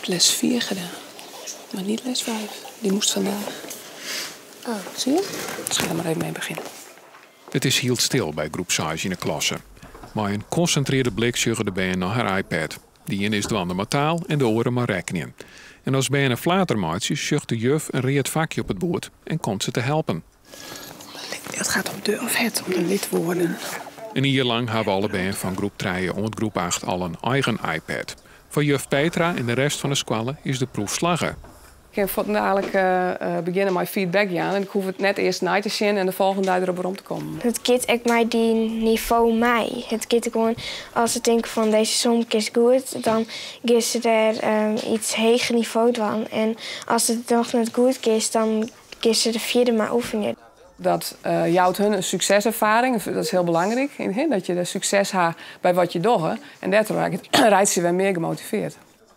Les 4 gedaan, maar niet les 5. Die moest vandaag. Oh. Zie je? Dus ga er maar even mee beginnen. It is hiel stil by groep 6 yn 'e klasse. Mei in konsintrearre blik sjogge de bern nei har iPad. De iene is dwaande mei taal en de oare mei rekkenjen. En as bern in flater meitsje, sjocht de juf in read fakje op it boerd en komt se te helpen. Het gaat om de of het, om de lidwoorden. In jier lang hawwe alle bern fan groep 3 oant groep 8 al in eigen iPad. Foar juf Petra en de rest fan de skoalle is de proef slagge. Ik kin fuortendalik begjinne mei feedback jaan en ik hoech it net earst nei te sjen en de folgjende dei derop werom te kommen. It giet ek mei dyn nivo mei. It giet gewoan, as se tinke fan dizze somke is goed, dan gean se dêr iets heger nivo dwaan. En as it noch net goed giet, dan gean se der fierder mei oefenjen. Dat jout hun in sukseserfaring, dat is hiel belangryk, dat je sukses ha by wat je dogge. En dêrtroch reitsje se wer mear gemotivearre.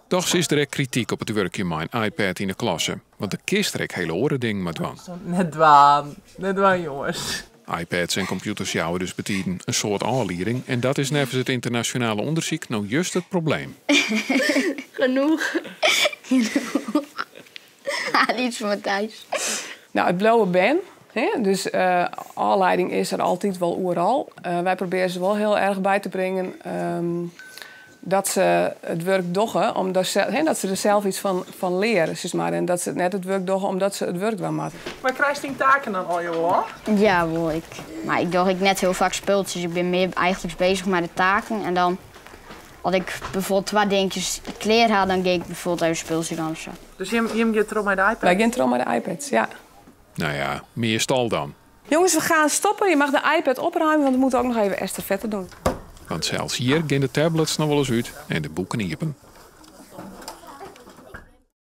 Dochs is der ek krityk op it wurkjen mei in iPad yn 'e klasse. Want do kinst der ek hiele oare dingen mei dwaan. Net dwaan, net dwaan jonges. iPads en kompjûters jouwe dus betiden in soad ôflieding. En dat is neffens it ynternasjonale ûndersyk no just it probleem. Genoeg. Genoeg. Haal iets van Matthijs. No, it bliuwe bern. Hè? Dus ôflieding is der altyd wol oeral. Wy probearje se wol hiel erch by te bringen dat se it wurk dogge, omdat se, hè, dat se der sels yts fan leare, sis mar. En dat se net it wurk dogge omdat se it wurk dwaan moatte. Mar krijst dyn taken dan al wol ôf? Ja, wol. Mar ik doch ek net hiel faak spultsjes. Ik bin mear eigentlik beuzich mei de taken. En dan, as ik bygelyks twa dinkjes klear ha, dan gean ik bygelyks even spultsje dwaan of sa. Dus jim geane troch mei de iPad? Wy geane troch mei de iPads, ja. Nou ja, meastal dan. Jongens, we gaan stoppen. Je mag de iPad opruimen, want we moeten ook nog even estafette doen. Want sels hjir geane de tablets noch wolris út en de boeken iepen.